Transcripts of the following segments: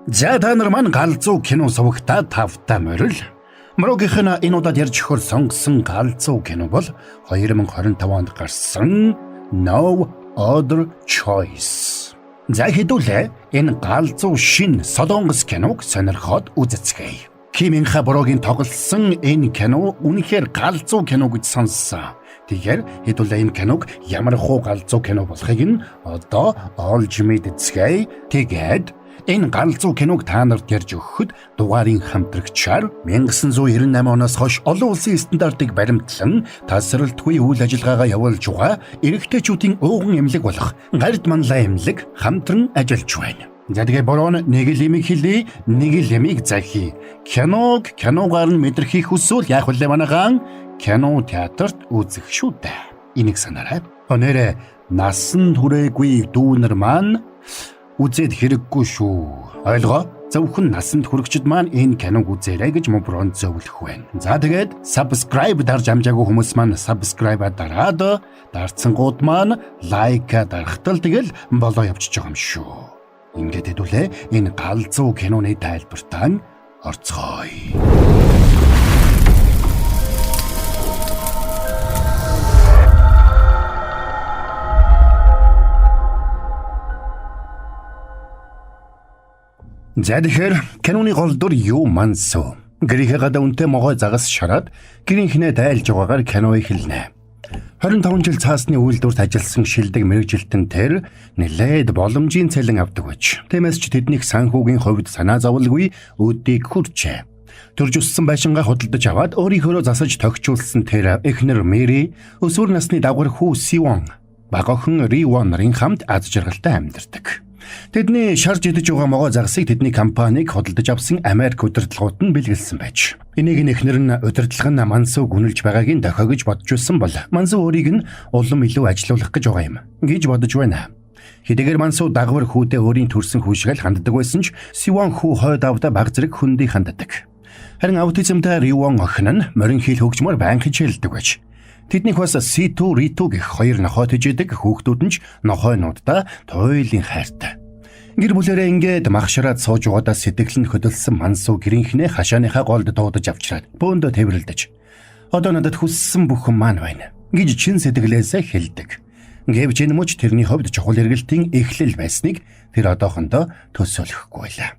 За, та нар маань галзуу кино сувагта тавтай морил. Мөрөгийнх нь энэ удаад ярьж өгөхөөр сонгосон галзуу кино бол 2025 онд гарсан No Other Choice. За, хэдүүлээ энэ галзуу шин солонгос киног сонирхоод үзэцгээе. Ким Инха Брогийн тоглосон энэ кино үнэхээр галзуу кино гэж сонссон. Тэгэхээр хэдүүлээ энэ киног ямар хуу галзуу кино болохыг нь одоо олж мэдцгээе. Тэгээд энэ галзуу киног та нарт ярьж өгөхөд дугаарын хамтрагчаар 1998 оноос хойш олон улсын стандартыг баримтлан тасралтгүй үйл ажиллагаагаа явуулж байгаа эрэгтэйчүүдийн ууган эмнэлэг болох Гарид Манлай эмнэлэг хамтран ажиллаж байна. За, тэгээ борон нэг л имийг хэлье, нэг л имийг захий. Киног киногаар нь мэдрэхийг хүсвэл яах вүлээ манайхан? Кино театрт үзэх шүү дээ. Энийг санаарай. Өнөөдөр насан туршаагүй дүүнер маань үзээд хэрэггүй шүү. Ойлгоо. Зөвхөн насанд хүрэгчид маань энэ киног үзээрэй гэж Моброн зөвлөх байна. За, тэгээд subscribe дарж амжаагүй хүмүүс маань subscribe дараад, дарцсангууд маань like дарахтал тэгэл болоо явчихж байгаа юм шүү. Ингээд хэдүүлээ энэ галзуу киноны тайлбартаа орцгоё. За, тэгэхээр киноны гол дүр юу Мансу. Гэрийнхээ гадаа үнэтэй могой загас шараад гэрийнхнээ дайлж байгаагаар кино эхэлнэ. 25 жил цаасны үйлдвэрт ажилласан шилдэг мэргэжилтэн тэр нэлээд боломжийн цалин авдаг байж. Тиймээс ч тэднийх санхүүгийн хувьд санаа зовлгүй өдийг хүрчээ. Төрж өссөн байшингаа худалдаж аваад өөрийнхөөрөө засаж тохижуулсан тэр эхнэр Мэри, өсвөр насны дагвар хүү Сивон, бага охин Ривон нарын хамт аз жаргалтай амьдардаг. Тэдний шарж идэж байгаа могой загасыг тэдний компанийг худалдаж авсан Америк удирдлагууд нь бэлгэлсэн байж. Энийг нь эхнэр нь удирдлага нь Мансууг үнэлж байгааг нь дохио гэж бодож байсан бол Мансуу өөрийг нь улам илүү ажилуулах гэж байгаа юм гэж бодож байна. Хэдийгээр Мансуу дагвар хүүдээ өөрийн төрсэн хүү шиг л ханддаг байсан ч Сивон хүү хойд авда баг зэрэг хүндий ханддаг. Харин аутизмтай Ривон охин нь морин хил хөгжмөр байнга хичээлдэг байж. Тэднийх бас Ситу, Риту гэх хоёр нохой тэжээдэг, хүүхдүүд нь ч нохойнуудаа туйлын хайртай. Гэр бүлээрээ ингээд махшраад сууж угаадаа сэтгэл нь хөдөлсөн Мансуу гэрийнхнээ хашааныхаа голд дуудаж авчраад бөөндөө тэврэлдэж, "Одоо надад хүссэн бүхэн маань байна" гэж чин сэтгэлээсээ хэлдэг. Гэвч энэ мөч тэрний хувьд чухал эргэлтийн эхлэл байсныг тэр одоохондоо төсөөлөхгүй байлаа.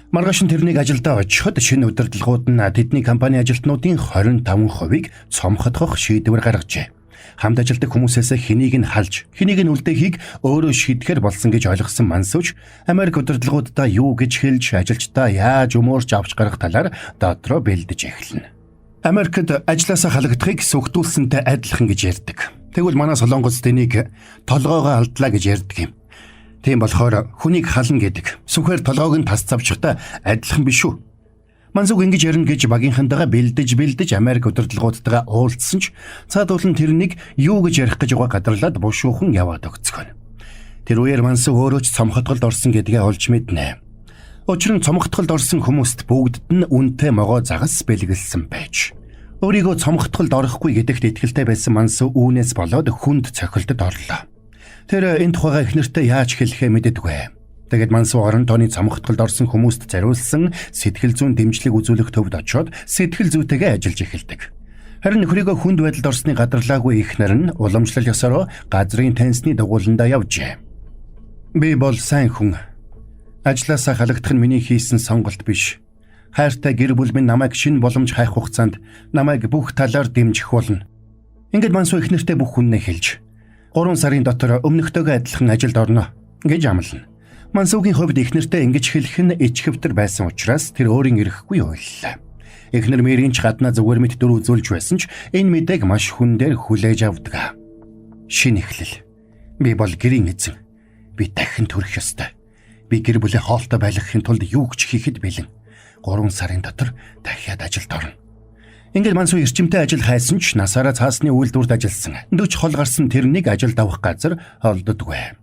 Маргааш нь тэрнийг ажилдаа очиход шинэ удирдлагууд нь тэдний компани ажилтнуудын 25%-ийг цомхотгох шийдвэр гаргажээ. Хамт ажилладаг хүмүүсээс хэнийг нь халж, хэнийг нь үлдээхийг өөрөө шийдэхээр болсон гэж ойлгосон Мансууч Америк удирдлагууддаа юу гэж хэлж, ажилчдаа яаж өмөөрч авч гарах талаар дотроо бэлдэж эхэлнэ. Америкт ажилласаа халагдахыг сүхтүүлсэнтэй адилхан гэж ярьдаг. Тэгвэл манай Солонгост энийг толгоогоо алдлаа гэж ярьдаг юм. Тийм болохоор хүнийг хална гэдэг сүхээр толгойг нь тас цавчихтай адилхан биш үү? Мансуг ингэж ярина гэж багийнхантайгаа бэлдэж бэлдэж Америк удирдлагуудтайгаа уулзсан ч цаадуул нь тэрнийг юу гэж ярих гэж байгаа гадарлаад бушуухан яваад өгцгөнө. Тэр үеэр Мансуг өөрөө ч цомхотголд орсон гэдгээ олж мэднэ. Учир нь цомхотголд орсон хүмүүст бүгдд нь үнэтэй могой загас бэлгэлсэн байж. Өөрийгөө цомхотголд орохгүй гэдэгт итгэлтэй байсан Мансу үүнээс болоод хүнд цохилтод орлоо. Тэр энэ тухайга эхнэртээ яаж хэлэхээ мэддэггүй. Тэгээд Мансуу орон тооны цомхотголд орсон хүмүүст зориулсан сэтгэл зүйн дэмжлэг үзүүлэх төвд очиод сэтгэл зүйтэйгээ ажиллаж эхэлдэг. Харин нөхрийгөө хүнд байдалд орсны гадарлаагүй эхнэр нь уламжлал ёсороо газрын таньсны дагууландаа явжээ. "Би бол сайн хүн. Ажлаасаа халагдах нь миний хийсэн сонголт биш. Хайртай гэр бүл минь намайг шинэ боломж хайх хугацаанд намайг бүх талаар дэмжих болно." Ингээд Мансуу эхнэртээ бүх хүннээ хэлж 3 сарын дотор өмнөхтэйгээ адилхан ажилд орно гэж амлана. Мансуугийн хувьд эхнэртээ ингэж хэлэх нь ичхэвтер байсан учраас тэр өөрийн ирэхгүй уйллаа. Эхнэр Мэрийн ч гаднаа зүгээр мэт дүр үзүүлж байсан ч энэ мэдээг маш хүндээр хүлээж авдаг. Шинэ эхлэл. Би бол гэрийн эзэн. Би дахин төрөх ёстой. Би гэр бүлээ хоолтой байлгахын тулд юу ч хийхэд бэлэн. 3 сарын дотор дахиад ажилд орно. Ингээд Мансуу эрчимтэй ажил хайсан ч насаараа цаасны үйлдвэрт ажилласан. 40 хол гарсан тэрнийг ажилд авах газар олддоггүй.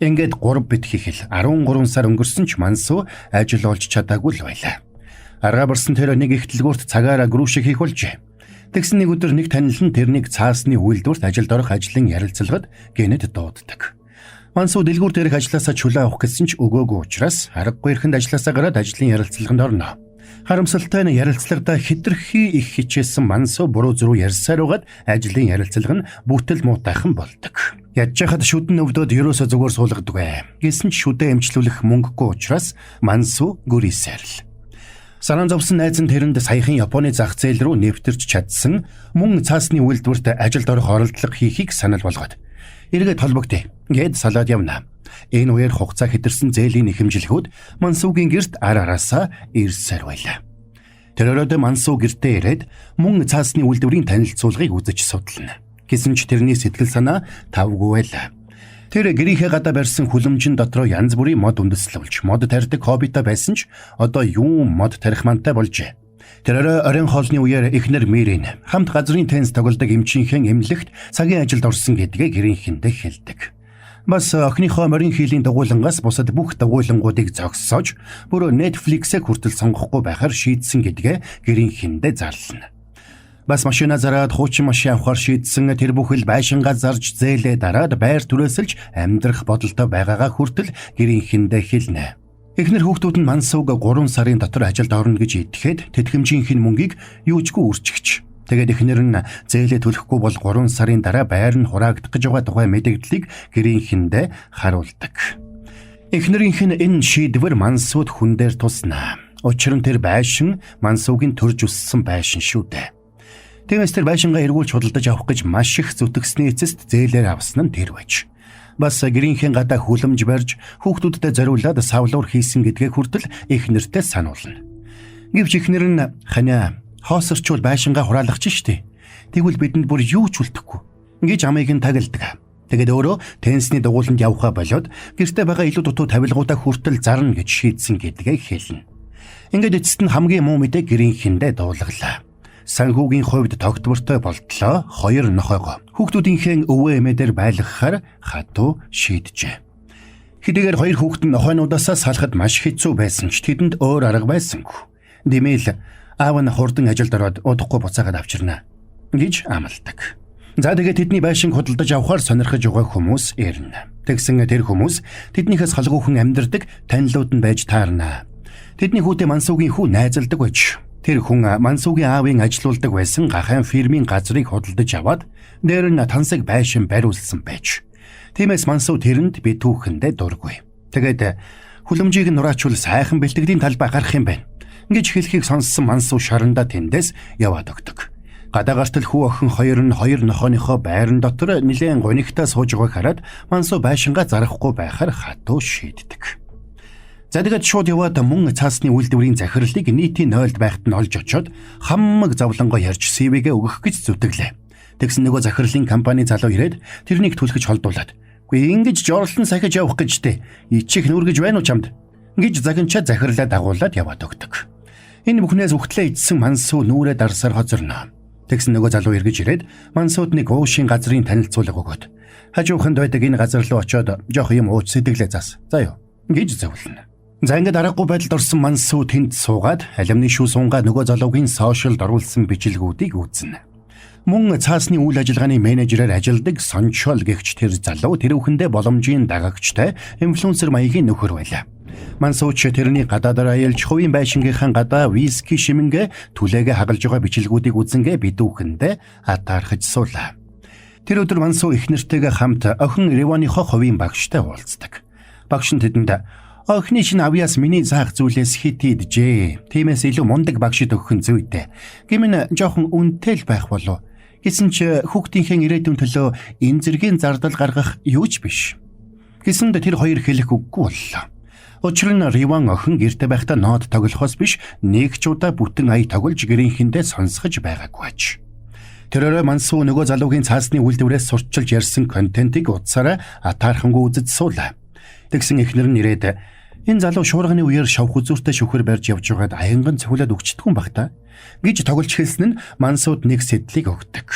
Ингээд 3 бит хийхэл 13 сар өнгөрсөн ч Мансуу ажил олж чадаагүй л байлаа. Аргаа барсан тэр нэг их дэлгүүрт цагаараа грушиг хийх болжээ. Тэгсэн нэг өдөр нэг танил нь тэрнийг цаасны үйлдвэрт ажилд орох ажлын ярилцлагад гэнэт дууддаг. Мансүү дэлгүүр дээрх ажлаасаа чөлөө авах гэсэн ч өгөөгүй учраас аргагүй эрхэнд ажлаасаа гараад ажлын ярилцлаганд орно. Харамсалтай нь ярилцлагадаа хэтэрхий их хичээсэн Мансүү буруу зөрүү ярьсаар байгаад ажлын ярилцлага нь бүтэл муутайхан болдог. Ядж хахад шүдэн өвдөд ерөөсө зүгээр суулгадаг. Гэсэн ч шүдэ эмчлүүлэх мөнгөгүй учраас Мансүү гөрийсээр л. Санаан зовсон найз нь тэрэнд саяхан Японы зах зээл рүү нэвтэрч чадсан мөн цаасны үйлдвэрт ажилд орох оролдлого хийхийг санал болгоод эргээд холбогдъё гээд салаад явна. Энэ үеэр хугацаа хэтэрсэн зээлийн нэхэмжлэгүүд Мансүүгийн гэрт ар араасаа ирсээр байлаа. Тэр өрөөд Мансүү гэртээ ирээд мөн цаасны үйлдвэрийн танилцуулгыг үзэж судална. Гэсэн ч тэрний сэтгэл санаа тавгүй байлаа. Тэр гэрийнхээ гадаа барьсан хүлэмжин дотроо янз бүрийн мод үндэслүүлж мод тарьдаг хоббитой байсан ч одоо юун мод тарих мантай болжээ. Тэр орой оройн хоолны үеэр эхнэр Мэрин хамт газрын теннис тоглодог эмчийнхээ эмнэлэгт цагийн ажилд орсон гэдгээ гэрийнхэндээ хэлдэг. Бас охиныхоо морин хийлийн дугуйлангаас бусад бүх дугуйлангуудыг зогсоож бүр Netflix-ийг хүртэл сонгохгүй байхаар шийдсэн гэдгээ гэрийнхэндээ зарлана. Бас машина зараад хуучин машин авахар шийдсэн тэр бүхэл байшингаа зарж зээлээ дараад байр түрээсэлж амьдрах бодолтой байгаагаа хүртэл гэрийнхэндээ хэлнэ. Эхнэр хүүхдүүд нь Мансууг 3 сарын дотор ажилд орно гэж итгэхэд тэтгэмжийнх нь мөнгийг юужгүй үрчгч. Тэгээд эхнэр нь зээлээ төлөхгүй бол 3 сарын дараа байр нь хураагдах гэж байгаа тухай мэдэгдлийг гэрийнхэндээ харуулдаг. Эхнэрийнх нь энэ шийдвэр Мансууд хүн дээр туснаа. Учир нь тэр байшин Мансуугийн төрж өссөн байшин шүү дээ. Тиймээс тэр байшингаа эргүүлж худалдаж авах гэж маш их зүтгэсний эцэст зээлээр авсан нь тэр байж. Бас гэрийнхээ гадаа хүлэмж барьж хүүхдүүддээ зориулаад савлуур хийсэн гэдгээ хүртэл их нэртэй сануулна. Гэвч эхнэр нь ханиа хоосорчвол байшингаа хураалгах чинь штэ. Тэгвэл бидэнд бүр юу ч үлдэхгүй гэж амыг нь тагалдаг. Тэгээд өөрөө теннисний дугуйланд явхаа болоод гэртээ байгаа илүү дутуу тавилгуудаа хүртэл зарна гэж шийдсэн гэдгээ хэлнэ. Ингээд эцэст нь хамгийн муу мэдээ гэрийнхэндээ дуулгалаа. Санхүүгийн хувьд тогтвортой болтлоо хоёр нохойгоо хүүхдүүдийнхээ өвөө эмээ дээр байлгахаар хатуу шийджээ. Хэдийгээр хоёр хүүхэд нь нохойнуудаасаа салахад маш хэцүү байсан ч тэдэнд өөр арга байсангүй. Дэмэл аав нь хурдан ажилд ороод удахгүй буцаагаад авчирна гэж амладаг. За тэгээд тэдний байшинг худалдаж авахар сонирхож байгаа хүмүүс ирнэ. Тэгсэн тэр хүмүүс тэднийхээс холгүйхэн амьдардаг танилуд нь байж таарна. Тэдний хүүтэй Мансуугийн хүү найзалдаг байж. Тэр хүн Мансуугийн аавын ажилуулдаг байсан гахайн фирмийн газрыг худалдаж аваад дээр нь тансаг байшин бариулсан байж. Тиймээс Мансуу тэрэнд битүүхэндээ дургүй. Тэгээд хүлэмжийг нь нураачвал сайхан бэлтгэлийн талбай гарах юм байна гэж хэлхийг сонссон Мансуу шарандаа тэндээс яваад өгдөг. Гадаа гартал хүү охин хоёр нь хоёр нохооныхоо байран дотор нилээн гунигтай сууж байгааг хараад Мансуу байшингаа зарахгүй байхаар хатуу шийддэг. За тэгээд шууд яваад мөн цаасны үйлдвэрийн захирлыг нийтийн 0-д байхад нь олж очоод хамаг зовлонгоо ярьж CV-гээ өгөх гэж зүтгэлээ. Тэгсэн нөгөө захирлын компани залуу ирээд тэрнийг түлхэж холдуулад. "Үгүй ингэж жорлон сахиж явах гэж тэ. Ичих нүргэж байна уу чамд?" гэж загинчаа захирлаа дагуулад яваад өгдөг. Энэ бүхнээс үхтлээ идсэн Мансуу нүрээ дарсаар хоцорно. Тэгсэн нөгөө залуу эргэж ирээд Мансууд нэг уушийн газрын танилцуулга өгөөд хажууханд байдаг энэ газар руу очиод жоох юм ууч сэтгэлээ зас. За юу гэж зөвлөнө. За ингээд аргагүй байдалд орсон Мансуу тэнд суугаад алимны шүү сунгаа нөгөө залуугийн сошиалд оруулсан бичлэгүүдийг үзнэ. Мөн цаасны үйл ажиллагааны менежерээр ажилладаг Сончол гэгч тэр залуу тэрүүхэндээ боломжийн дагагчтай инфлюенсер маягийн нөхөр байлаа. Мансууч тэрний гадаадаар аялж хувийн байшингийнхаа гадаа виски шимэнгээ түлээгээ хагалж байгаа бичлэгүүдийг үзэнгээ бидүүхэндээ атаархаж суулаа. Тэр өдөр Мансуу их нэртэйгээ хамт охин Риваныхоо хувийн багштай уулздаг. Багш нь тэдэнд "Охины чинь авьяас миний заах зүйлээс хит иджээ. Тиймээс илүү мундаг багшид өгөх нь зүйтэй. Гэмэн жоохон үнэтэй л байх болов. Гэсэн ч хүүхдийнхээ ирээдүйн төлөө энэ зэргийн зардал гаргах юу ч биш." Гэсэнд тэр хоёр хэлэх үггүй боллоо. Учир нь Риван охин гэрте байхдаа ноод тоглохоос биш нэг ч удаа бүтэн ая тоглож гэрийнхэндээ сонсгож байгаагүй аж. Тэр орой Мансуу нөгөө залуугийн цаасны үйлдвэрээс сурчилж ярьсан контентыг утсаараа атаархангүй үзэж суулаа. Тэгсэн эхнэр нь ирээд энэ залуу шуурганы үеэр шавх үзүүртэй шүхэр барьж явж байгаад аянган цохиулаад өгчдгүн юм бах та гэж тоглож хэлсэн нь Мансууд нэг сэтлийг өгдөг.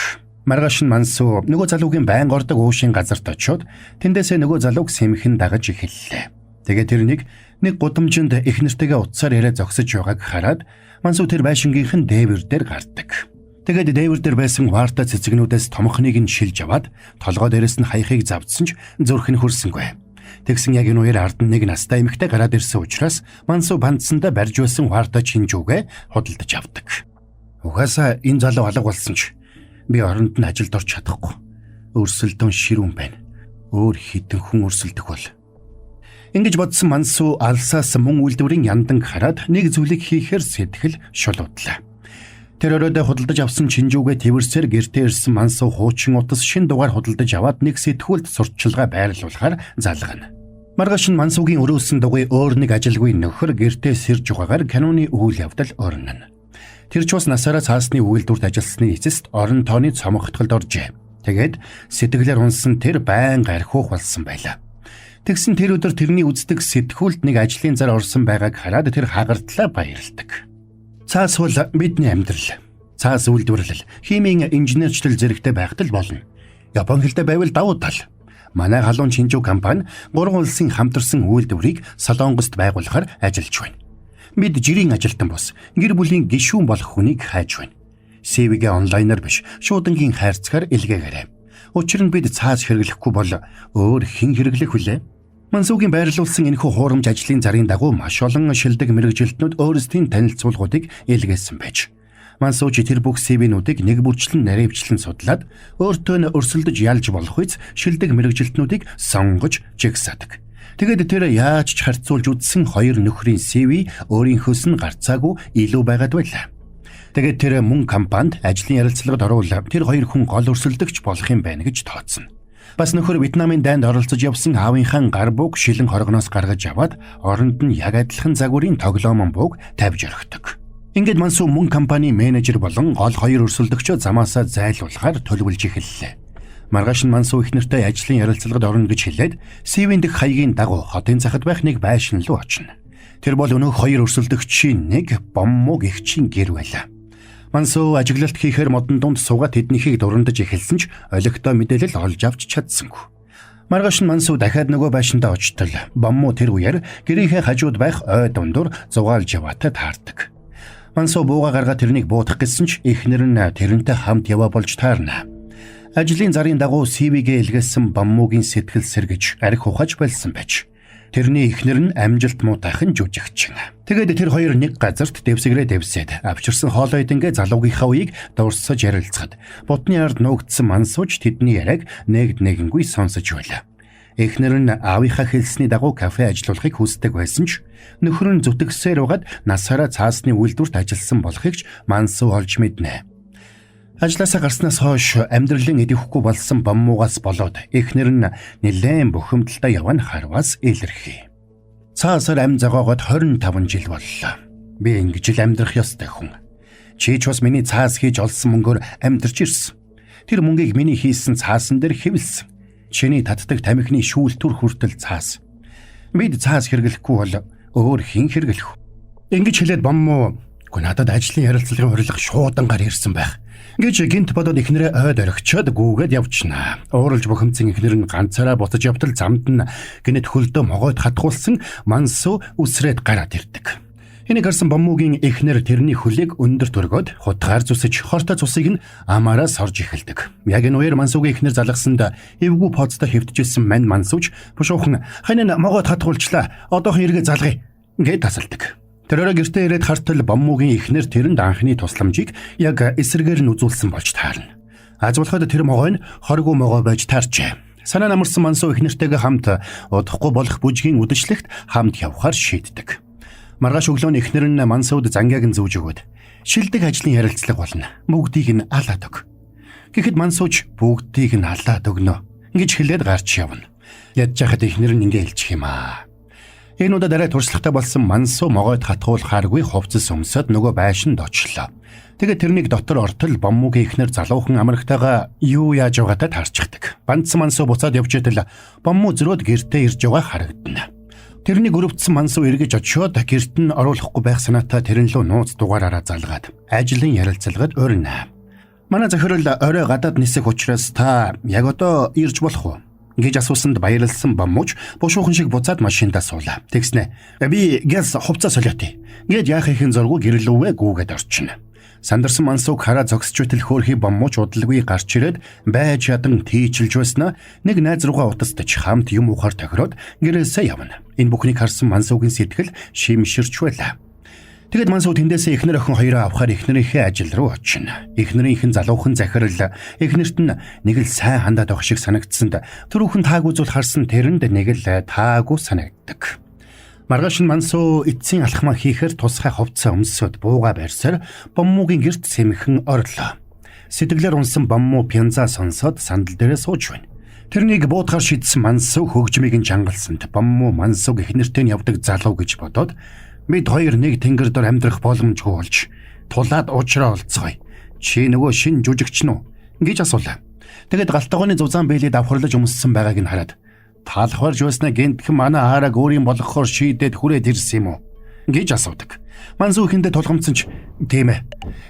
Маргааш нь Мансуу нөгөө залуугийн байн гордог уушийн газарт очиод тэндээсээ нөгөө залууг сэмхэн дагаж эхэллээ. Тэгээд тэр нэг гудамжинд их нэртэйгээ утсаар яриа зогсож байгааг хараад Мансуу тэр байшингийнх нь дээвэр дээр гардаг. Тэгээд дээвэр дээр байсан варта цэцэгнүүдээс томхныг нь шилж аваад толгой дээрээс нь хаяхыг завдсан ч зүрх нь хөрсөнгүй. Тэгсэн яг энэ үеэр ард нь нэг настай эмэгтэй гараад ирсэн учраас Мансуу бандсандаа барьж байсан хуартай чинжүүгээ худалдаж авдаг. Угаасаа энэ залуу алга болсон ч би оронд нь ажилд орч чадахгүй. Өрсөлдөөн ширүүн байна. Өөр хідэн хүн өрсөлдөх бол. Ингэж бодсон Мансуу алсаас мөн үйлдвэрийн янданг хараад нэг зүйлийг хийхээр сэтгэл шулуудлаа. Тэр өрөөдөө худалдаж авсан чинжүүгээ тэрвэрсээр гэртээ ирсэн Мансуу хуучин утас шин дугаар худалдаж аваад нэг сэтгүүлд сурталчилгаа байрлуулахаар залгана. Маргааш нь Мансуугийн өрөөсөн дугуй өөр нэг ажилгүй нөхөр гэртээ сэрж угаагаар киноны үйл явдал өрнөн. Тэр ч бас насаараа цаасны үйлдвэрт ажилласны эцэст орон тооны цомогтголд оржээ. Тэгээд сэтгэлээр унсан тэр байнга архиух болсон байлаа. Тэгсэн тэр өдөр тэрний үздэг сэтгүүлд нэг ажлын зар орсон байгааг хараад тэр хагартлаа баярлдаг. Цаас бол бидний амьдрал. Цаас үйлдвэрлэл, химийн инженерчлэл зэрэгтэй байхад л болно. Япон хэлтэй байвал давуу тал. Манай халуун Чинжүү компани гурван улсын хамтарсан үйлдвэрийг Солонгост байгуулахар ажиллаж байна. Бид жирийн ажилтан бус гэр бүлийн гишүүн болох хүнийг хайж байна. CV-гээ онлайнаар биш, шуудангийн хайрцгаар илгээгээрэй. Учир нь бид цаас хэрэглэхгүй бол өөр хэн хэрэглэх вүлээ? Мансуугийн байрлуулсан энэхүү хуурамч ажлын зарын дагуу маш олон шилдэг мэргэжилтнүүд өөрсдийн танилцуулгуудыг илгээсэн байж. Мансууч тэр бүх CV-нүүдийг нэг бүрчлэн наривчлан судлаад өөртөө нь өрсөлдөж ялж болох үз шилдэг мэргэжилтнүүдийг сонгож жигсаадаг. Тэгээд тэр яаж ч харьцуулж үзсэн хоёр нөхрийн CV өөрийнхөөс нь гарцаагүй илүү байгаад байлаа. Тэгээд тэр мөн компанид ажлын ярилцлагад орвол тэр хоёр хүн гол өрсөлдөгч болох юм байна гэж тооцно. Бас нөхөр Вьетнамын дайнд оролцож явсан аавынхаа гар бууг шилэн хоргоноос гаргаж аваад оронд нь яг адилхан загварын тоглоомон бууг тавьж орхидог. Ингээд Мансуу мөн компани менежер болон гол хоёр өрсөлдөгчөө замаасаа зайлуулахаар төлөвлөж эхэллээ. Маргааш нь Мансуу их нэртэй ажлын ярилцлагад орно гэж хэлээд CV-н дэх хаягийн дагуу хотын захад байх нэг байшин руу очино. Тэр бол өнөөх хоёр өрсөлдөгчийн нэг Боммуу гэгчийн гэр байлаа. Мансуу ажиглалт хийхээр модон дунд суугаад тэднийхийг дурандаж эхэлсэн ч олигтой мэдээлэл олж авч чадсангүй. Маргааш нь Мансуу дахиад нөгөө байшиндаа очтол Боммуу тэр үеэр гэрийнхээ хажууд байх ой дундуур зугаалж яваатай таардаг. Мансуу бууга гаргаад тэрнийг буутах гэсэн ч эхнэр нь тэрнтэй хамт яваа болж таарна. Ажлын зарын дагуу CV-гээ илгээсэн Боммуугийн сэтгэл сэргэж архи ухаж болсон байж. Тэрний эхнэр нь амжилт муутайхан жүжигчин. Тэгээд тэр хоёр нэг газарт дэвсгэрээ дэвсээд авчирсан хоолой идэнгээ залуугийнхаа үеийг дурсаж ярилцахад будны ард нуугдсан Мансууч тэдний яриаг нэгд нэгэнгүй сонсож байлаа. Эхнэр нь аавынхаа хэлсний дагуу кафе ажилуулахыг хүсдэг байсан ч нөхөр нь зүтгэсээр угаад насаараа цаасны үйлдвэрт ажилласан болохыг ч Мансуу олж мэднэ. Ажлаасаа гарснаас хойш амьдралын идэвхгүй болсон Боммуугаас болоод эхнэр нь нэлээн бухимдалтай яваа нь харвас илэрхий. Цаасаар ам зогоогоод 25 жил боллоо. Би ингэж л амьдрах ёстой хүн. Чи ч бас миний цаас хийж олсон мөнгөөр амьдарч ирсэн. Тэр мөнгийг миний хийсэн цаасан дээр хэвлэсэн. Чиний татдаг тамхины шүүлтүр хүртэл цаас. Бид цаас хэрэглэхгүй бол өөр хэн хэрэглэх вэ? Ингэж хэлээд Боммуу "Үгүй надад ажлын ярилцлагын урилга шуудангаар ирсэн байх" гэж гинт бодоод эхнэрээ ойд орхичоод гүгээд явчихна. Ууралж бухимдсан эхнэр нь ганцаараа буцаж явтал замд нь гинэт хөлдөө могойд хатгуулсан Мансуу үсрээд гараад ирдэг. Энийг харсан Боммуугийн эхнэр тэрний хөлийг өндөр төргөөд хутгаар зүсэж хортой цусыг нь амаараа сорж эхэлдэг. Яг энэ үеэр Мансуугийн эхнэр залгасанд эвгүй поцтой хэвтжсэн мань Мансууч бушуухан "Ханин могойд хатгуулчлаа. Одоохон эргээ залгая" гэж тасалдаг. Тэр өрөө гэртээ ирээд хартал Боммуугийн эхнэр тэрэнд анхны тусламжийг яг эсрэгээр нь үзүүлсэн болж таарна. Аз болоход тэр могой нь хоргүй могой байж таарчээ. Санаа намарсан Мансуу эхнэртэйгээ хамт удахгүй болох бүжгийн үдшилтэд хамт явхаар шийддэг. Маргааш өглөө нь эхнэр нь Мансууд зангиаг нь зүүж өгөөд шилдэг ажлын ярилцлага болно. Бүгдийг нь алаад өг. Гэхэд Мансууч бүгдийг нь алаад өгнө гэж хэлээд гарч явна. Ядж хахад эхнэр нь ингэ хэлчих юм аа. Энэ удаад арай туршлагатай болсон Мансуу могойд хатгуулахааргүй хувцас өмсөд нөгөө байшинд очлоо. Тэгээд тэрнийг дотор ортол Боммуугийн эхнэр залуухан амрагтайгаа юу яаж байгаатай таарчихдаг. Бандсан Мансуу буцаад явж итэл Боммуу зөрөөд гэртээ ирж байгаа харагдана. Тэрнийг өрөвдсөн Мансуу эргэж очиод гэрт нь оруулахгүй байх санаатай тэрэн лөө нууц дугаараараа залгаад ажлын ярилцлагад урина. Манай захирал орой гадаад нисэх учраас та яг одоо ирж болох уу гэж асуусанд баярлсан Боммууч бушуухан шиг буцаад машиндаа суулаа. Тэгснэ. Би гяс хувцас солиотъё. Гээд яахын зургүй гэрлүүгээ гүгээд орчихно. Сандарсан Мансууг хараа зогсож байтал хөөрхий Боммууч удалгүй гарч ирээд байж ядан тийчилж байснаа нэг найз руугаа утасдаж хамт юм уухаар тохироод гэрээсээ явна. Энэ бүхнийг харсан Мансуугийн сэтгэл шимширч байлаа. Тэгээд Мансуу тэндээсээ эхнэр охин хоёроо авахар эхнэрийнхээ ажил руу очино. Эхнэрийнх нь залуухан захирал эхнэрт нь нэг л сайн хандаад байх шиг санагдсанд түрүүхэн таагүй зүйл харсан тэрэнд нэг л таагүй санагддаг. Маргааш нь Мансуу эцсийн алхмаа хийхээр тусгай хувцас өмсөд бууга барьсаар Боммуугийн герт сэмхэн орлоо. Сэтгэлээр унсан Боммуу пянзаа сонсоод сандал дээрээ сууж байна. Тэрнийг буутгаар шидсэн Мансуу хөгжмийг нь чангалсанд Боммуу Мансууг эхнэртэй нь явдаг залуу гэж бодоод бид хоёр нэг тэнгэр дор амьдрах боломжгүй болж тулаад уучраа олцгоё. Чи нөгөө шин жүжигч нь үү гэж асуулаа. Тэгэд галтгооны зузаан бэлээ давхарлаж өмссөн байгааг нь хараад талхварж байснаа гэнтхэн манай аараг өөрийн болгохоор шийдээд хүрээд ирсэн юм уу гэж асуудаг. Мансуу ихэндээ тулгамдсан ч тийм ээ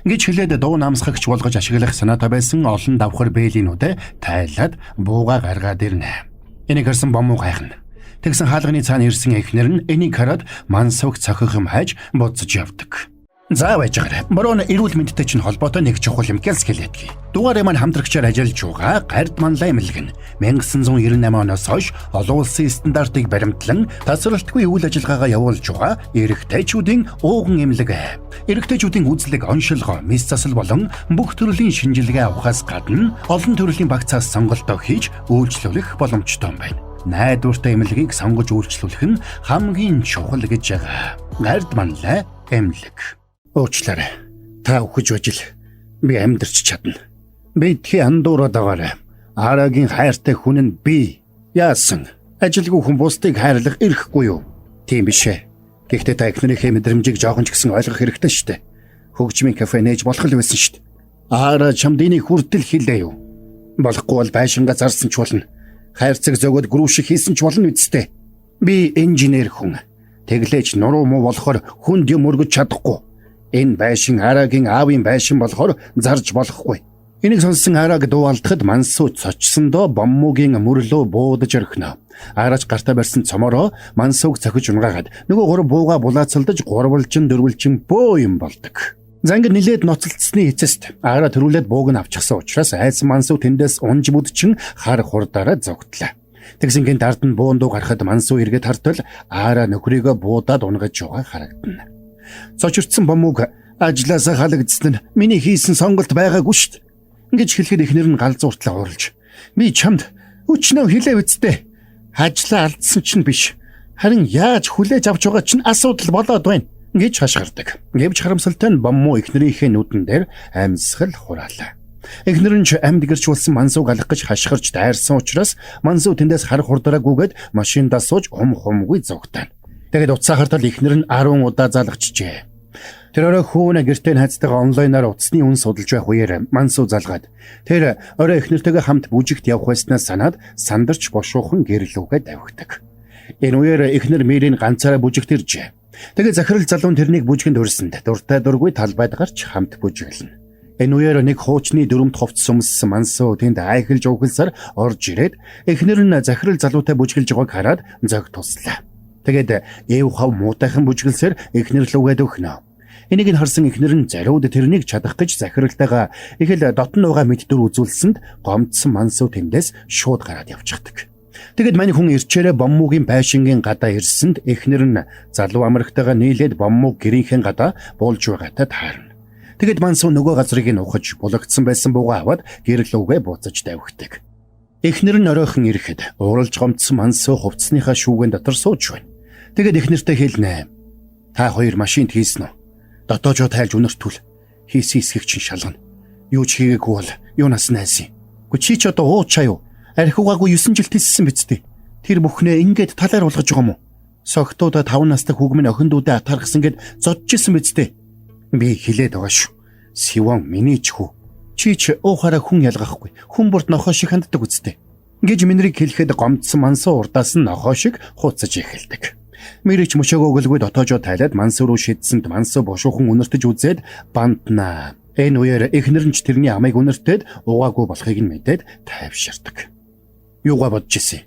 гэж хэлээд дуу намсгагч болгож ашиглах санаатай байсан олон давхар бэлийнүүдээ тайлаад бууга гаргаад ирнэ. Энийг харсан Бомуу гайхна. Тэгсэн хаалганы цаана ирсэн эхнэр нь энийг хараад Мансууг цохих юм хайж буцаж явдаг. За байж байгаарай. Борон эрүүл мэндтэй чинь холбоотой нэг чухал юм гэлс хэлээдгий. Дугаарыг маань хамтрагчаар ажиллаж байгаа Гард манлай эмнэлэг нь 1998 оноос хойш олон улсын стандартыг баримтлан тасралтгүй үйл ажиллагаагаа явуулж байгаа эрэгтэйчүүдийн ууган эмнэлэг. Эрэгтэйчүүдийн үзлэг, оншилгоо, мэс засал болон бүх төрлийн шинжилгээ авахаас гадна олон төрлийн багцаас сонголтоо хийж үйлчлүүлэх боломжтой юм байна. Найдвартай эмнэлгийг сонгож үйлчлүүлэх нь хамгийн чухал гэж байгаа. Гард манлай эмнэлэг. Уучлаарай. Та үхэж бажил би амьдрч чадна. Битгий андуураад байгаарай. Арагийн хайртай хүн нь би. Яасан? Ажилгүй хүн бусдыг хайрлах эрхгүй юу? Тийм биш ээ. Гэхдээ та эхнэрийнхээ мэдрэмжийг жоохон ч гэсэн ойлгох хэрэгтэй шүү дээ. Хөгжмийн кафе нээж болох л байсан шүү дээ. Ара чамд энийг хүртэл хэлээ юу? Болохгүй бол байшингаа зарсан ч болно. Хайрцаг зөгөөд грүүш хийсэн ч болно үсттэй. Би инженер хүн. Тэглээч нуруу муу болохоор хүнд юм өргөж чадахгүй. Энэ байшин Арагийн аавын байшин болохоор зарж болохгүй. Энийг сонссон Араг дуу алдахад Мансуу цочсондоо Боммуугийн мөрлөө буудаж орхино. Араач гартаа барьсан цомороо Мансууг цохиж унгаагаад нөгөө гурав бууга булаацалдаж гурвалжин дөрвөлжин бөө юм болдог. За ингээд нилээд ноцолдсны эцэст Ара төрүүлээд бууг нь авчихсан учраас айсан Мансуу тэндээс унж бүдчин хар хурдаараа зогтлоо. Тэгсэн гинт ард нь буун дуу гарахад Мансуу эргээд хартал Ара нөхрийгөө буудаад унгаж байгаа харагдана. Цочирдсан Боммууг ажлаасаа халагдсан нь миний хийсэн сонголт байгаагүй шүү дээ. Ингэж хэлэхэд эхнэр нь галзууртлаа ууралж. Би чамд өчнөө хэлээ үсттэй. Ажлаа алдсан чинь биш. Харин яаж хүлээж авч байгаа чинь асуудал болоод байна гэж хашгирдаг. Гэвч харамсалтай нь Боммуу эхнэрийнхээ нүдэн дээр амьсгал хураалаа. Эхнэр нь ч амьд гэрч болсон Мансууг алах гэж хашгирч дайрсан учраас Мансуу тэндээс хар хурдраа гүгээд машиндаа сууж хум хумгүй зугтаана. Тэгээд утсаа хартал эхнэр нь 10 удаа залгачжээ. Тэр орой хүүнэ гэртээ найзтайгаа онлайнаар утасны үн судалж байх үеэр Мансуу залгаад тэр орой эхнэртэйгээ хамт бүжигт явах байснаа санаад сандарч бошуухан гэрлүүгээ давхидаг. Энэ үеэр эхнэр Мэрийн ганцаараа бүжигт иржээ. Тэгээд захирал залуу тэрнийг бүжгэнд өрсөнд дуртай дургүй талбайд гарч хамт бүжиглэнэ. Энэ үеэр нэг хуучны дүрмт хувцас өмссөн Мансуу тэнд айхалж уухалсаар орж ирээд эхнэр нь захирал залуутай бүжиглж байгааг хараад зөг туслаа. Тэгээд эв хав муутайхан бүжиглсээр эхнэр лүгээд өгнө. Энийг нь харсан эхнэр нь зариуд тэрнийг чадах гэж захиралтайгаа их л дотн угаа мэд дүр үзүүлсэнд гомдсон Мансуу тэндээс шууд гараад явчихдаг. Тэгэд мань хүн ирчээрээ Боммуугийн байшингийн гадаа ирсэнд эхнэр нь залуу амрагтайгаа нийлээд Боммуу гэрийнхээ гадаа буулж байгаатай таарна. Тэгэд Мансуу нөгөө газрыг нь ухаж булагдсан байсан буугаа аваад гэрлүүгээ буцаж тавихдаг. Эхнэр нь оройхон ирэхэд ууралж гомдсон Мансуу хувцсныхаа шүүгэн дотор сууж байна. Тэгээд эхнэртэй хэлнэ. Та хоёр машинд хийсэн үү? Дотоожоо тайлж үнэртүүл. Хийсэн эсхийг чинь шалгана. Юу ч хийгээгүй бол юунаас найсан. Гэхдээ чи ч одоо уучаа юу? Архиугаагүй 9 жил тиссэн биз дээ. Тэр бүхнээ ингээд талаар болгож байгаа юм уу? Согтуудаа 5 настай хүүг минь охин дүүдээ атаархсан гэд зодж исэн биз дээ. Би хилээд байгаа шүү. Сивон миний ч хүү. Чи ч уухаараа хүн ялгахгүй. Хүн бүрт нохоо шиг ханддаг үсттэй. Гэж минрийг хэлэхэд гомдсон Мансуу урдаас нь нохоо шиг хууцаж эхэлдэг. Мэрич мөчөөгөө өгөлгүй дотоожоо тайлаад Мансуу руу шидсэнд Мансуу бошуухан үнэртэж үзээд бантнаа. Энэ үеэр эхнэр нь ч тэрний амыг үнэртээд угаагүй болохыг нь мэдээд тайвширдаг. Юугаа бодож ирсэн?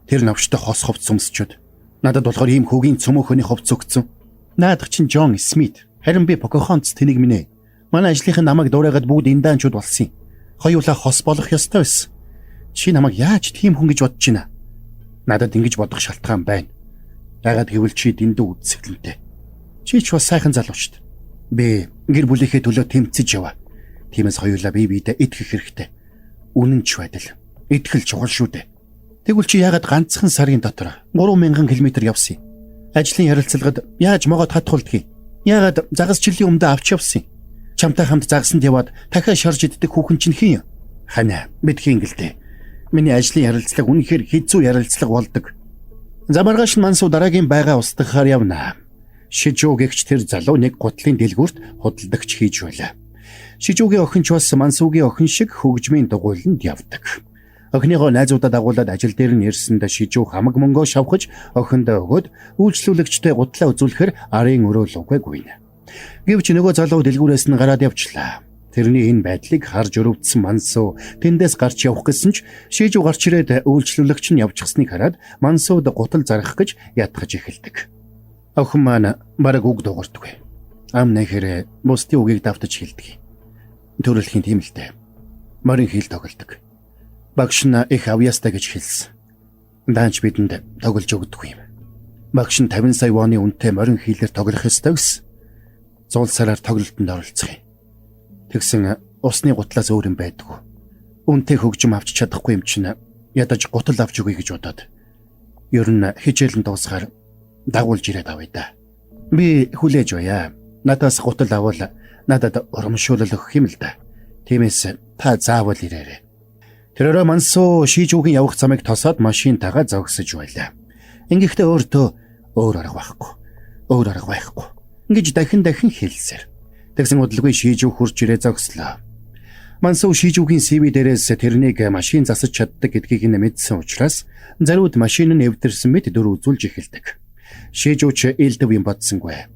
Тэр новштой хос хувцс өмсчөөд. Надад болохоор ийм хөгийн цөмөөхөний хувцс өгцөн. Наадах чинь Джон Смит. Харин би Покахонтас тэнийг минь ээ. Манай ажлынхын намайг дуурайгаад бүгд индаанчуд болсон юм. Хоёулаа хос болох ёстой байсан. Чи намайг яаж тийм хүн гэж бодож байна? Надад ингэж бодох шалтгаан байна. Яагаад гэвэл чи дэндүү үзэсгэлэнтэй. Чи ч бас сайхан залуу шүү дээ. Би гэр бүлийнхээ төлөө тэмцэж яваа. Тиймээс хоёулаа бие биедээ итгэх хэрэгтэй. Үнэн ч байдал. Итгэл чухал шүү дээ. Тэгвэл чи яагаад ганцхан сарын дотор 3000 км явсан юм? Ажлын ярилцлагад яаж могоод татхуулдгийг? Яагаад загас жилийн өмнө авч явсан юм? Чамтай хамт загсанд яваад дахиад шарж иддэг хүүхэн чинь хэн юм? Ханаа, битгий ингэлдэ. Миний ажлын ярилцлага үнэхээр хэцүү ярилцлага болдог. За маргааш нь Мансуу дараагийн байгаа устгахаар явна. Шижүү гэгч тэр залуу нэг гутлын дэлгүүрт худалдагч хийж байлаа. Шижүүгийн охин ч бас Мансуугийн охин шиг хөгжмийн дугуйланд явдаг. Охиныгоо найзуудаа дагуулад ажил дээр нь ирсэнд Шижүү хамаг мөнгөө шавхаж охиндоо өгөөд үйлчлүүлэгчтэй гутлаа үзүүлэхээр арын өрөө лугаа гүйнэ. Гэвч нөгөө залуу дэлгүүрээс нь гараад явчлаа. Тэрний энэ байдлыг харж өрөвдсөн Мансуу тэндээс гарч явах гэсэн ч Шижүү гарч ирээд үйлчлүүлэгч нь явчихсныг хараад Мансууд гутал зарах гэж ятгах эхэлдэг. Охин маань бараг үг дуугардаггүй. Ам нэхэр бусдын үгийг давтаж хэлдэг. Төрөлхийн тийм л дээ. Морин хил тоглодог. Багш нь их авьяастай гэж хэлсэн. Даанч бидэнд тоглож өгдөггүй юм. Багш нь 50 сая воны үнэтэй морин хилээр тоглох ёстой гэсэн. Зулсараар тоглолтод оролцох юм. Тэгсэн усны гутлаас өөр юм байдгүй. Үнэтэй хөгжим авч чадахгүй юм чинь ядаж гутал авч өгье гэж бодоод. Ер нь хичээл нь дуусахаар дагуулж ирээд авъя да. Би хүлээж байя. Надаас гутал авал надад урамшуулал өгөх юм л да. Тиймээс та заавал ирээрэй. Тэрээр Мансуу Шижүүгийн явах замыг тосоод машинтайгаа зогсож байлаа. Ингэхдээ өөртөө өөр арга байхгүй. Өөр арга байхгүй. Ингэж дахин дахин хэлсээр. Тэгсэн удалгүй Шижүү хурж ирээ зогслоо. Мансуу Шижүүгийн CV дээрээс тэрнийг машин засаж чаддаг гэдгийг нь мэдсэн учраас зариуд машин нь эвдэрсэн мэт дүр үзүүлж эхэлдэг. Шижүүч элдэв юм бодсонгүй.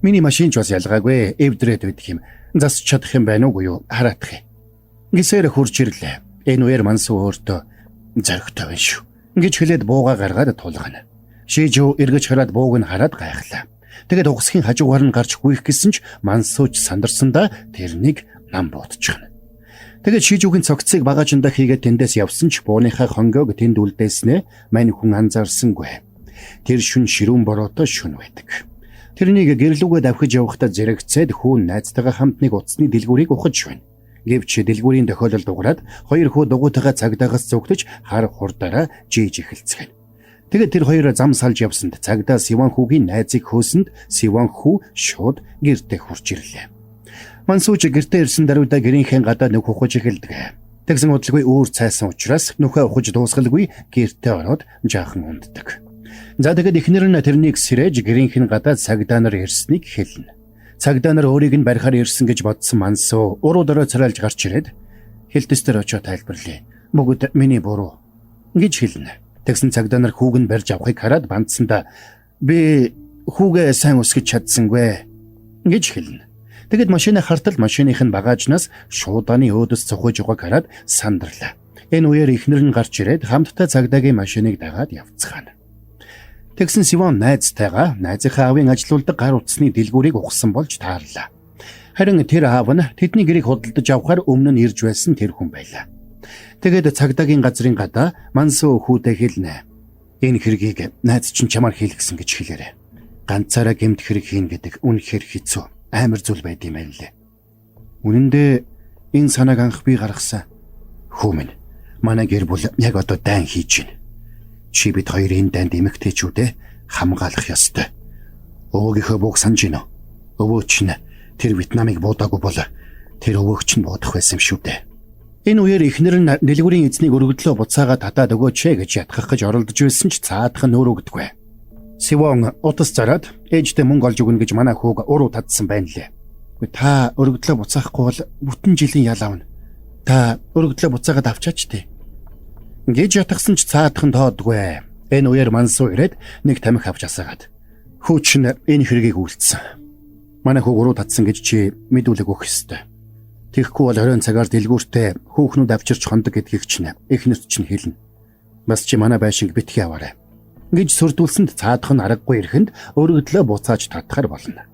Миний машин ч бас ялгаагүй эвдрээд байдаг юм. Засч чадах юм байна уугүй юу? Хараадах юм. Гисээр хурж ирлээ. Энэ үеэр Мансуу өөртөө зоригтой байна шүү. Ингэж хэлээд буугаа гаргаад тулгана. Шижүү эргэж хараад бууг нь хараад гайхлаа. Тэгээд угсхийн хажуугаар нь гарч гүйх гэсэн ч Мансууч сандарсандаа тэрнийг нам буутчихна. Тэгээд Шижүүгийн цогцыг багаажиндаа хийгээд тэндээс явсан ч бууныхаа хонгойг тэнд үлдээснээ мань хүн анзаарсангүй. Тэр шүн ширүүн бороотой шүн байдаг. Тэрнийг гэрлүүгээ давхиж явахдаа зэрэгцээд хүүн найзтайгаа хамт нэг утасны дэлгүүрийг ухаж байна. Гэвч дэлгүүрийн тохиолдолд уграад хоёр хүү дугуйтайгаа цагдаагаас зүгтэж хар хурдаараа жийж эхэлцгэнэ. Тэгээд тэр хоёр зам салж явсанд цагдаа Сиван хүүгийн найзыг хөөсөнд Сиван хүү шууд гэртээ хурж ирлээ. Мансууч гэртээ ирсэн даруйдаа гэрийнхээ гадаа нүх ухаж эхэлдэг. Тэгсэн удалгүй өөр цайсан учраас нүхээ ухаж дуусгалгүй гэртээ ороод жаахан унддаг. За тэгээд эхнэр нь тэрнийг сэрэж гэрийнх нь гадаа цагдаа нар ирснийг хэлнэ. Цагдаа нар өөрийг нь барихаар ирсэн гэж бодсон Мансуу уруу дөрөө царайлж гарч ирээд хилтэс дээр очиод тайлбарлая. Бүгд миний буруу гэж хэлнэ. Тэгсэн цагдаа нар хүүг нь барьж авахыг хараад бандсандаа би хүүгээ сайн өсгөж чадсангүй гэж хэлнэ. Тэгэд машины хартал машиных нь багаажнаас шуудааны өөдөс цохож байгааг хараад сандарлаа. Энэ үеэр эхнэр нь гарч ирээд хамтдаа цагдаагийн машиныг дагаад явцгаана. Тэгсэн Сивон найзтайгаа найзынхаа аавын ажилуулдаг гар утасны дэлгүүрийг ухсан болж таарлаа. Харин тэр аав нь тэдний гэрийг худалдаж авахар өмнө нь ирж байсан тэр хүн байлаа. Тэгээд цагдаагийн газрын гадаа Мансуу хүүдээ хэлнэ. Энэ хэргийг найз чинь чамаар хийлгэсэн гэж хэлээрэй. Ганцаараа гэмт хэрэг хийн гэдэг үнэхээр хэцүү, амар зүйл байд юм байна лээ. Үнэн дээр энэ санааг анх би гаргасан. Хүү минь, манай гэр бүл яг одоо дайн хийж байна. Чи бид хоёрын дайнд эмэгтэйчүүдээ хамгаалах ёстой. Өвөөгийнхөө бууг санаж гинөө. Өвөө чинь тэр Вьетнамыг буудаагүй бол тэр өвөөгч нь буудах байсан юм шүү дээ. Энэ үеэр эхнэр нь дэлгүүрийн эзнийг өргөдлөө буцаагаа татаад өгөөч ээ гэж ятгах гэж оролдож байсан ч цаадах нь өөр өгдөггүй. Сивон утас зараад ээждээ мөнгө олж өгнө гэж манай хүүг уруу татсан байна лээ. Та өргөдлөө буцаахгүй бол бүтэн жилийн ял авна. Та өргөдлөө буцаагаад авчаач тээ. Гэж ятгсан ч цаадах нь тоодгүй. Энэ үеэр Мансуу ирээд нэг тамхи авч асаагаад. Хүү чинь энэ хэргийг үйлдсэн. Манай хүүг уруу татсан гэж чи мэдүүлэг өгөх ёстой. Тэгэхгүй бол 20 цагаар дэлгүүртээ хүүхнүүд авчирч хондог гэдгийг чинь эхнэрт чинь хэлнэ. Бас чи манай байшинг битгий аваарай. Гэж сүрдүүлсэнд цаадах нь аргагүй ирэхэнд өргөдлөө буцааж татахар болно.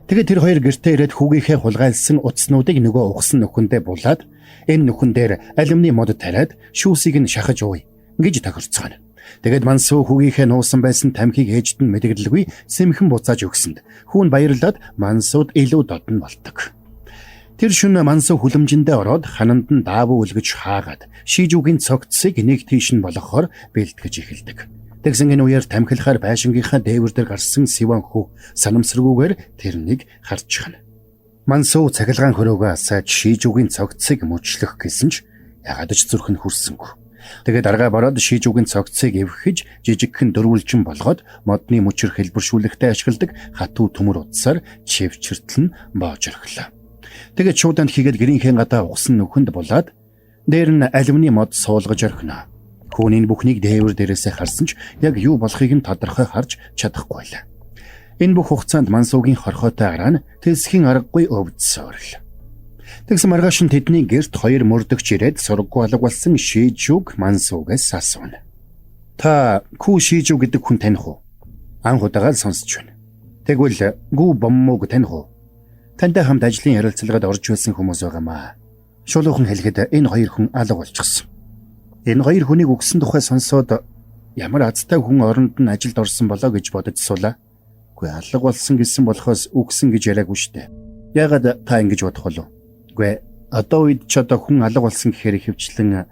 Тэгээд тэр хоёр гэртээ ирээд хүүгийнхээ хулгайлсан утаснуудыг нөгөө ухсан нөхөндөө булаад энэ нөхөн дээр алюминий мод тариад шүүсийг нь шахаж ууя гэж тохирцгоно. Тэгээд Мансуу хүүгийнхээ нуусан байсан тамхиг ээжд нь мэдэгдэлгүй сэмхэн буцааж өгсөнд хүү нь баярлаад Мансууд илүү додно болдог. Тэр шөнө Мансуу хүлэмжиндээ ороод хананд нь даавуу үлгэж хаагаад шийжүүгийн цогцсыг нэг тийш нь болгохоор бэлтгэж эхэлдэг. Тэгсэн энэ үеэр тамхилахаар байшингийнхаа дээвэр дээр гарсан Сиван хүү санамсаргүйгээр тэрнийг харчихна. Мансуу цахилгаан хөрөөгөө асааж шийжүүгийн цогцсыг мөчлөх гэсэн ч ягаад ч зүрх нь хүрсэнгүй. Тэгээд аргаа бороод шийжүүгийн цогцсыг эвхэж жижигхэн дөрвөлжин болгоод модны мөчөр хэлбэршүүлэхдээ ашигладаг хатуу төмөр утсаар чивчэртэл нь боож орхилоо. Тэгээд шууданд хийгээд гэрийнхээ гадаа угсан нөхөнд булаад дээр нь алюминий мод суулгаж орхино. Хүүн энэ бүхнийг дээвэр дээрээсээ харсан ч яг юу болохыг нь тодорхой харж чадахгүй байлаа. Энэ бүх хугацаанд Мансуугийн хорхойтой араа нь тэлсхийн аргагүй өвдсөөрл. Тэгсэн маргааш нь тэдний гэрт хоёр мөрдөгч ирээд сурггүй алга болсон Шийжүүг Мансуугаас асууна. Та Күү Шийжүү гэдэг хүн таних уу? Анх удаага л сонсч байна. Тэгвэл Гүү Боммууг таних уу? Тантай хамт ажлын ярилцлагад орж байсан хүмүүс байгаамаа. Шулуухан хэлэхэд энэ хоёр хүн алга болчихсон. Энэ хоёр хүнийг үгсэн тухай сонсоод ямар азтай хүн оронд нь ажилд орсон болоо гэж бодож суулаа. Үгүй алга болсон гэсэн болохоос үгсэн гэж яриаггүй штэ. Яагаад та ингэж бодох болов? Үгүй одоо үед ч одоо хүн алга болсон гэхээр ихэвчлэн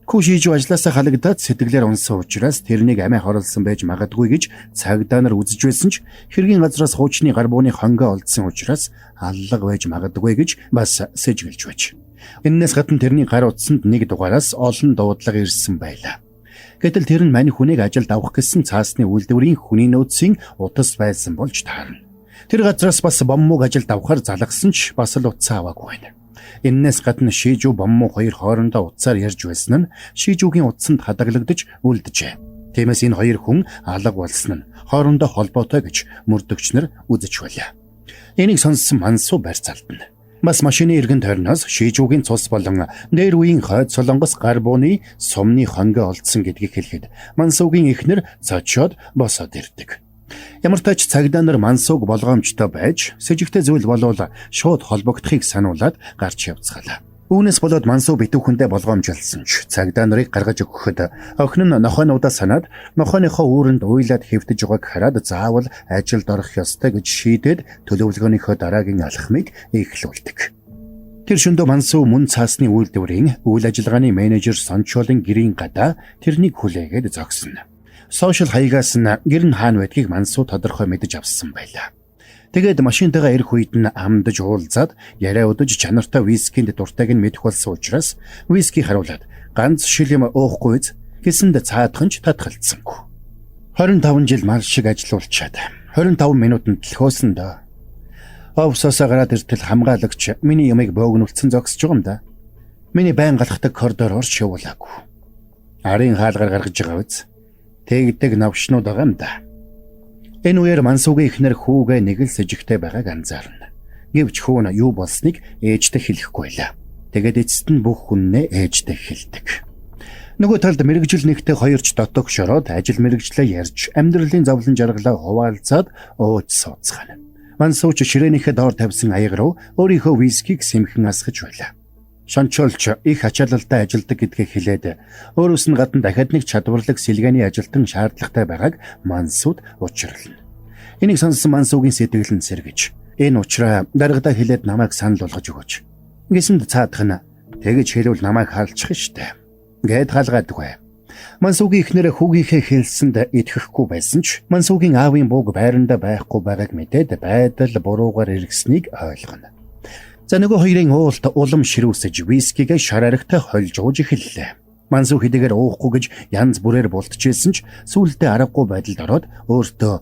Күү Шийжүү ажлаасаа халагдаад сэтгэлээр унсан учраас тэрнийг амиа хорлсон байж магадгүй гэж цагдаа нар үзэж байсан ч хэргийн газраас хуучны гар бууны хонгоо олдсон учраас алга байж магадгүй гэж бас сэжиглэж байж. Эннээс гадна тэрний гар утсанд нэг дугаараас олон дуудлага ирсэн байлаа. Гэтэл тэр нь мань хүнийг ажилд авах гэсэн цаасны үйлдвэрийн хүний нөөцийн утас байсан болж таарна. Тэр газраас бас Боммууг ажилд авахар залгасан ч бас л утсаа аваагүй байна. Эннээс гадна Шийжүү Боммуу хоёр хоорондоо утсаар ярьж байсан нь Шийжүүгийн утсанд хадгалагдаж үлджээ. Тиймээс энэ хоёр хүн алга болсон нь хоорондоо холбоотой гэж мөрдөгч нар үзэж байлаа. Энийг сонссон Мансуу барьцаалтна. Бас машины эргэн тойрноос Шийжүүгийн цус болон дээр үеийн хойд Солонгос гар бууны сумны хонгоо олдсон гэдгийг хэлэхэд Мансуугийн эхнэр цочоод босоод ирдэг. Ямар тач цагдаа нар Мансууг болгоомжтой байж сэжигтэй зүйл болвол шууд холбогдохыг сануулад гарч явцгаалаа. Үүнээс болоод Мансуу битүүхэндээ болгоомжилсан ч цагдаа нарыг гаргаж өгөхөд охин нь нохойнуудаа санаад нохойныхоо үүрэнд уйлаад хэвтэж байгааг хараад заавал ажилд орох ёстой гэж шийдээд төлөвлөгөөнийхөө дараагийн алхмыг эхлүүлдэг. Тэр шөндөө Мансуу мөн цаасны үйлдвэрийн үйл ажиллагааны менежер Сончолын гэрийн гадаа тэрнийг хүлээгээд зогсно. Сошиал хаягаас нь гэр нь хаана байдгийг Мансуу тодорхой мэдэж авсан байлаа. Тэгээд машинтайгаа ирэх үед нь амдаж уулзаад яриа удаж чанартай вискинд дуртайг нь мэдэх болсон учраас виски харуулад ганц шил юм уухгүй биз гэсэнд цаадхан ч татгалцсангүй. 25 жил мал шиг ажилуулчаад 25 минутанд төлхөөсөн доо. Офсосоо гараад иртэл хамгаалагч миний ямыг боогнулцсан зогсож байгаа юм да. Миний байн галхдаг коридороор шивуулаагүй. Арын хаалгаар гаргаж байгаа биз. Тэгдэг новшнууд байгаа юм да. Энэ үеэр Мансуугийн эхнэр хүүгээ нэг л сэжигтэй байгааг анзаарна. Гэвч хүү нь юу болсныг ээжтэй хэлэхгүй байлаа. Тэгээд эцэст нь бүх хүннээ ээжтэй хэлдэг. Нөгөө талд мэргэжил нэгтээ хоёрч дотогш ороод ажил мэргэжлээ ярьж амьдралын зовлон жаргалаа хуваалцаад ууж сууцгаана. Мансууч ширээнийхээ доор тавьсан аяга руу өөрийнхөө вискиг сэмхэн асгаж байлаа. Шончолч их ачаалалтай ажилдаг гэдгээ хэлээд өөрөөс нь гадна дахиад нэг чадварлаг сэлгээний ажилтан шаардлагатай байгааг Мансууд учирлна. Энийг сонссон Мансуугийн сэтгэл нь сэргэж энэ учраа даргадаа хэлээд намайг санал болгож өгөөч. Гэсэнд цаадах нь тэгэж хэлвэл намайг халчих штэ. Гэт хаалгаадгүй. Мансуугийн эхнэр хүүгийнхээ хэлсэнд итгэхгүй байсан ч Мансуугийн аавын бууг байранда байхгүй байгааг мэдээд байдал буруугаар эргэснийг ойлгоно. За нөгөө хоёрын уулт улам ширүүсэж вискигээ шар аригтай холж ууж эхэллээ. Мансуу хэдийгээр уухгүй гэж янз бүрээр бултжсэн ч сүүлдээ аргагүй байдалд ороод өөртөө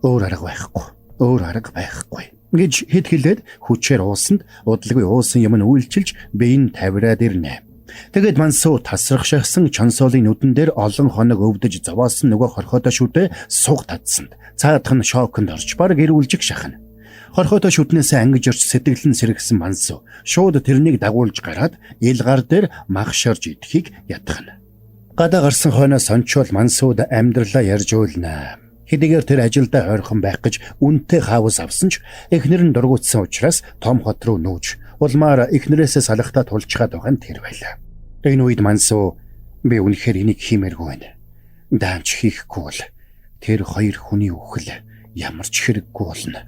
өөр арга байхгүй. Өөр арга байхгүй гэж хэд хэлээд хүчээр уусанд удалгүй уусан юм нь үйлчилж бие нь тавираад ирнэ. Тэгээд Мансуу тасрах шахсан Чонсоолын нүдэн дээр олон хоног өвдөж зовоосон нөгөө хорхойтой шүдэ суг татсанд цаадах нь шоконд орж бараг эрүүлжих шахна. Хорхойтой шүднээсээ ангиж орч сэтгэл нь сэргсэн Мансуу шууд тэрнийг дагуулж гараад ил гар дээр мах шорж идэхийг ятгана. Гадаа гарсан хойноо Сончоол Мансууд амьдралаа ярьж уйлна. Хэдийгээр тэр ажилдаа ойрхон байх гэж үнэтэй хаус авсан ч эхнэр нь дургуутсан учраас том хот руу нүүж улмаар эхнэрээсээ салахтаа тулчгаад байгаа нь тэр байлаа. Энэ үед Мансуу би үнэхээр энийг хиймээргүй байна. Даамч хийхгүй бол тэр хоёр хүний үхэл ямар ч хэрэггүй болно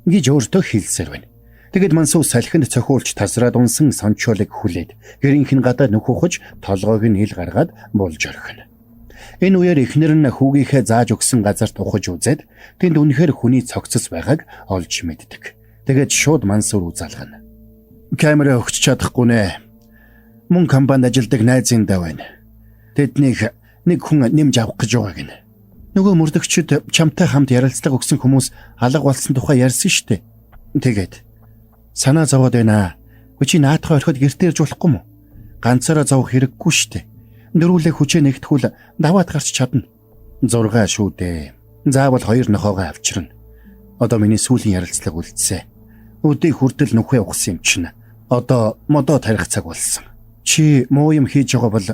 гэж өөртөө хэлсээр байна. Тэгэд Мансуу салхинд цохиулж тасраад унсан сончоолыг хүлээд гэрийнх нь гадаа нүх ухаж толгойг нь ил гаргаад булж орхино. Энэ үеэр эхнэр нь хүүгийнхээ зааж өгсөн газарт ухаж үзээд тэнд үнэхээр хүний цогцос байгааг олж мэддэг. Тэгээд шууд Мансуур үзалгана. Камера өгч чадахгүй нэ. Мөн компанид ажилладаг найзын даа байна. Тэднийг нэг хүн нэмж авах гэж байгаа гинэ. Нөгөө мөрдөгчд чамтай хамт ярилцлага өгсөн хүмүүс алга болсон тухай ярьсан шүү дээ. Тэгээд санаа зовоод байна. Үгүй чи наадхаа орхиод гэртээ ирж болохгүй мүү? Ганцаараа зовох хэрэггүй шүү дээ. Дөрвөлээ хүчээ нэгтгүүл даваад гарч чадна. 6 шүү дээ. Заавал хоёр нохоогоо авчирна. Одоо миний сүүлийн ярилцлага үлдсэ. Өдий хүртэл нүхээ ухсан юм чинь. Одоо модоо тарих цаг болсон. Чи муу юм хийж байгаа бол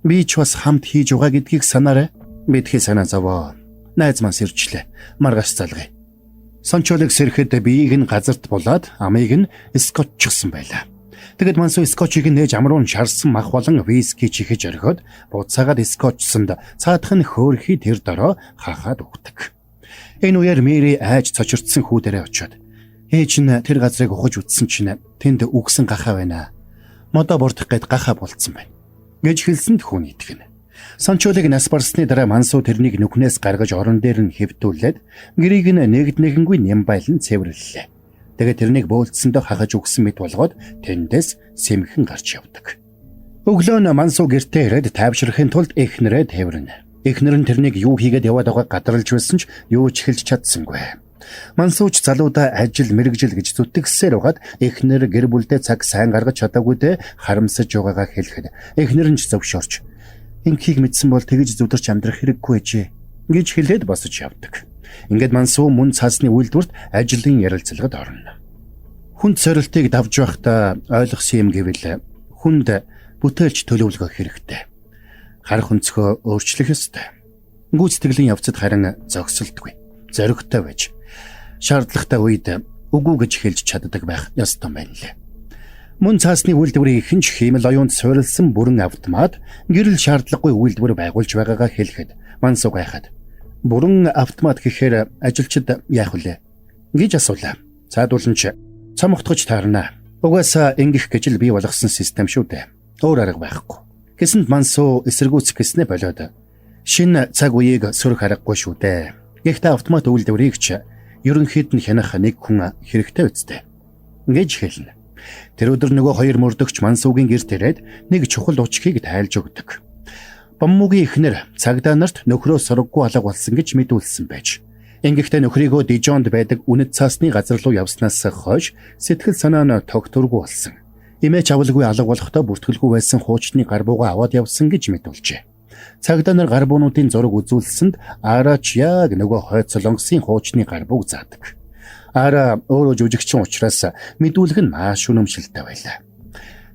би ч бас хамт хийж байгаа гэдгийг санаарай. Мэдхий санаа зовоо. Найз маань сэрчлээ. Маргааш залгая. Сончоолыг сэрэхэд биеийг нь газарт булаад амийг нь скотчсон байлаа. Тэгэд Мансуу скотчийг нээж амруун шарсан мах болон виски чихэж орхиод буцаагаад скотчсонд цаадах нь хөөрхий тэр дороо хахаад өгдөг. Энэ үеэр Мэри айж цочирдсан хүү дээрээ очиод ээж нь тэр газрыг ухаж үтсэн чинь тэнд үгсэн гахаа байна. Модоо бурдах гээд гахаа болцсон байна гэж хэлсэнд хүн итгэнэ. Сончоолыг нас барсны дараа Мансуу тэрнийг нүхнээс гаргаж орон дээр нь хэвтүүлээд гэрийг нь нэгд нэгэнгүй нямбайлан цэвэрлэлээ. Тэгээд тэрнийг бөөлдсөндөө хахаж өгсөн мэт болгоод тэндээс сэмхэн гарч явдаг. Өглөө нь Мансуу гэртээ ирээд тайвшрахын тулд эхнэрээ тээврэнэ. Эхнэр нь тэрнийг юу хийгээд яваад байгааг гадралж байсан ч юу ч хэлж чадсангүй. Мансууч залуудаа ажил мэргэжил гэж зүтгэсээр байгаад эхнэр гэр бүлдээ цаг сайн гаргаж чадаагүйдээ харамсаж байгаагаа хэлэхэд эхнэр нь ч зөвшөөрч инхийг мэдсэн бол тэгж зүдэрч амьдрах хэрэггүй ээжээ гэж хэлээд босож явдаг. Ингээд Мансуу мөн цаасны үйлдвэрт ажлын ярилцлагад орно. Хүнд сорилтыг давж байхдаа ойлгосон юм гэвэл хүнд бүтээлч төлөвлөгөө хэрэгтэй. Харах өнцгөө өөрчлөх ёстой. Гүйцэтгэлийн явцад харин зогсолтгүй, зоригтой байж шаардлагатай үед үгүй гэж хэлж чаддаг байх ёстой байна лээ. Мөн цаасны үйлдвэрийн ихэнх хиймэл оюунд суурилсан бүрэн автомат гэрэл шаардлагагүй үйлдвэр байгуулж байгаагаа хэлэхэд Мансуу гайхаад бүрэн автомат гэхээр ажилчид яах вүлээ гэж асуулаа. Цаадуулан ч цомогтгож таарна. Угаасаа ингэх гэж л бий болгосон систем шүү дээ. Өөр арга байхгүй. Гэсэнд Мансуу эсэргүүцэх гэснээ болоод шинэ цаг үеийг сөрөх аргагүй шүү дээ. Гэхдээ автомат үйлдвэрийг ч ерөнхийд нь хянах нэг хүн хэрэгтэй үстэй гэж хэлнэ. Тэр өдөр нөгөө хоёр мөрдөгч Мансуугийн гэрт ирээд нэг чухал учхийг тайлж өгдөг. Боммуугийн эхнэр цагдаа нарт нөхрөө сургаггүй алга болсон гэж мэдүүлсэн байж. Ингэхдээ нөхрийгөө Дижонд байдаг үнэт цаасны газар руу явснаас хойш сэтгэл санаа нь тогтворгүй болсон. Эмээч авалгүй алга болохдоо бүртгэлгүй байсан хуучны гар буугаа аваад явсан гэж мэдүүлжээ. Цагдаа нар гар буунуудын зураг үзүүлсэнд Араач яг нөгөө хойд солонгосын хуучны гар бууг заадаг. Ара өөрөө жүжигчин учраас мэдүүлэг нь маш үнэмшилтэй байлаа.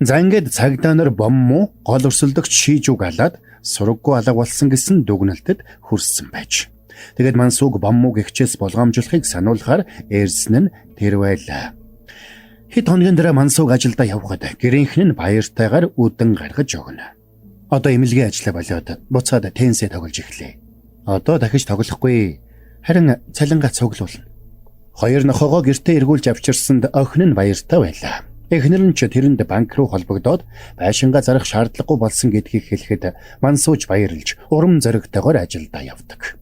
За ингээд цагдаа нар боммуу гол өрсөлдөгч шийжүүг алаад сураггүй алга болсон гэсэн дүгнэлтэд хүрсэн байж. Тэгээд Мансууг боммууг эгчээс болгоомжлохыг сануулахаар ирсэн нь тэр байлаа. Хэд хоногийн дараа Мансууг ажилдаа явхад гэрийнх нь баяртайгаар үдэн гаргаж өгнө. Одоо эмнэлгийн ажлаа болиод буцаад теннисээ тоглож эхлэе. Одоо дахиж тоглохгүй. Харин цалингаа цуглуулна. Хоёр нохоогоо гэртээ эргүүлж авчирсанд охин нь баяртай байлаа. Эхнэр нь ч тэрэнд банк руу холбогдоод байшингаа зарах шаардлагагүй болсон гэдгийг хэлэхэд Мансууч баярлж урам зоригтойгоор ажилдаа явдаг.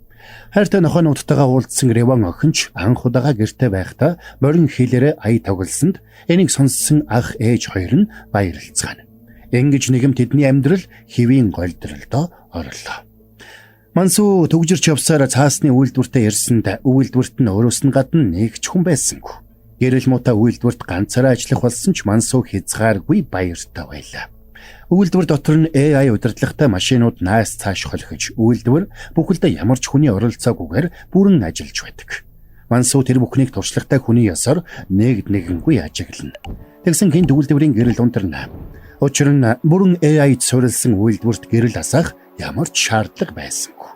Хайртай нохойнуудтайгаа уулзсан Реван охин ч анх удаага гэртээ байхдаа морин хилээрээ ая тоглосонд энийг сонссон ах ээж хоёр нь баярлцгаана. Ингэж нэгэн тэдний амьдрал хэвийн голдролдоо орлоо. Мансуу төгжирч явсаар цаасны үйлдвэртээ ирсэнд үйлдвэрт нь өөрөөс нь гадна нэг ч хүн байсангүй. Гэрэл муутай үйлдвэрт ганцаараа ажиллах болсон ч Мансуу хязгааргүй баяртай байлаа. Үйлдвэр дотор нь AI удирдлагатай машинууд наас цааш холхиж үйлдвэр бүхэлдээ ямар ч хүний оролцоогүйгээр бүрэн ажиллаж байдаг. Мансуу тэр бүхнийг туршлагатай хүний ёсоор нэг нэгэнгүй ажиглана. Тэгсэн гинт үйлдвэрийн гэрэл унтарна. Учир нь бүрэн AI-д суурилсан үйлдвэрт гэрэл асаах ямар ч шаардлага байсангүй.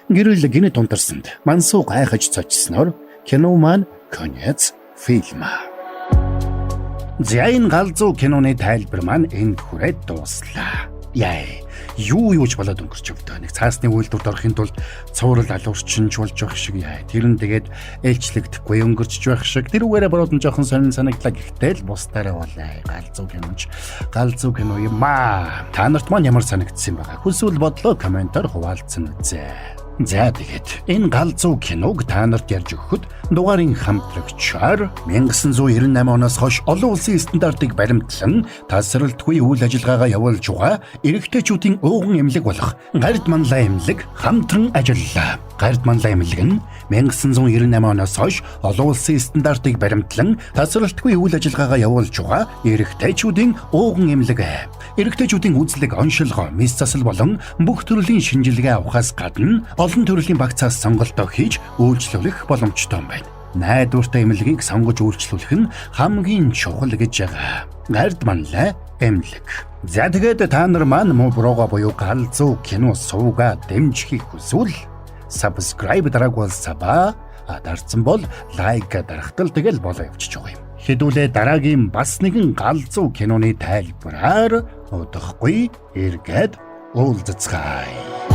Гэрэл гинэт унтарсанд Мансуу гайхаж цочсноор кино маань конец фильма. За, энэ галзуу киноны тайлбар маань энд хүрээд дууслаа. Яа, юу юуж болоод өнгөрч өвдөө. Нэг цаасны үйлдвэрт орохын тулд цуврал алуурчин ч болж байх шиг яа. Тэр нь тэгээд ээлжлэгдэхгүй өнгөрч байх шиг. Тэр үгээрээ бороод нь жоохон сонин санагдлаа, гэхдээ л бусдаараа болоо. Галзуу киноч галзуу кино юм аа. Та нарт маань ямар санагдсан байгаа? Хүсвэл бодлоо comment оор хуваалцсан үзье. За, тэгээд энэ галзуу киног та нарт ярьж өгөхөд дугаарын хамтрагчаар 1998 оноос хойш олон улсын стандартыг баримтлан тасралтгүй үйл ажиллагаагаа явуулж байгаа эрэгтэйчүүдийн ууган эмнэлэг болох Гарид Манлай эмнэлэг хамтран ажиллалаа. Гарид Манлай эмнэлэг нь 1998 оноос хойш олон улсын стандартыг баримтлан тасралтгүй үйл ажиллагаагаа явуулж байгаа эрэгтэйчүүдийн ууган эмнэлэг. Эрэгтэйчүүдийн үзлэг, оншилгоо, мэс засал болон бүх төрлийн шинжилгээ авахаас гадна олон төрлийн багцаас сонголтоо хийж үйлчлүүлэх боломжтой юм байна. Найдвартай эмнэлгийг сонгож үйлчлүүлэх нь хамгийн чухал гэж байгаа. Гарид Манлай эмнэлэг. За, тэгээд та нар маань муу бурууга буюу галзуу кино сувгаа дэмжихийг хүсвэл subscribe дарааг бол саба дарсан бол like дарахтал тэгэл болоо явчихж байгаа юм. Хэдүүлээ дараагийн бас нэгэн галзуу киноны тайлбараар удахгүй эргээд уулзацгаая.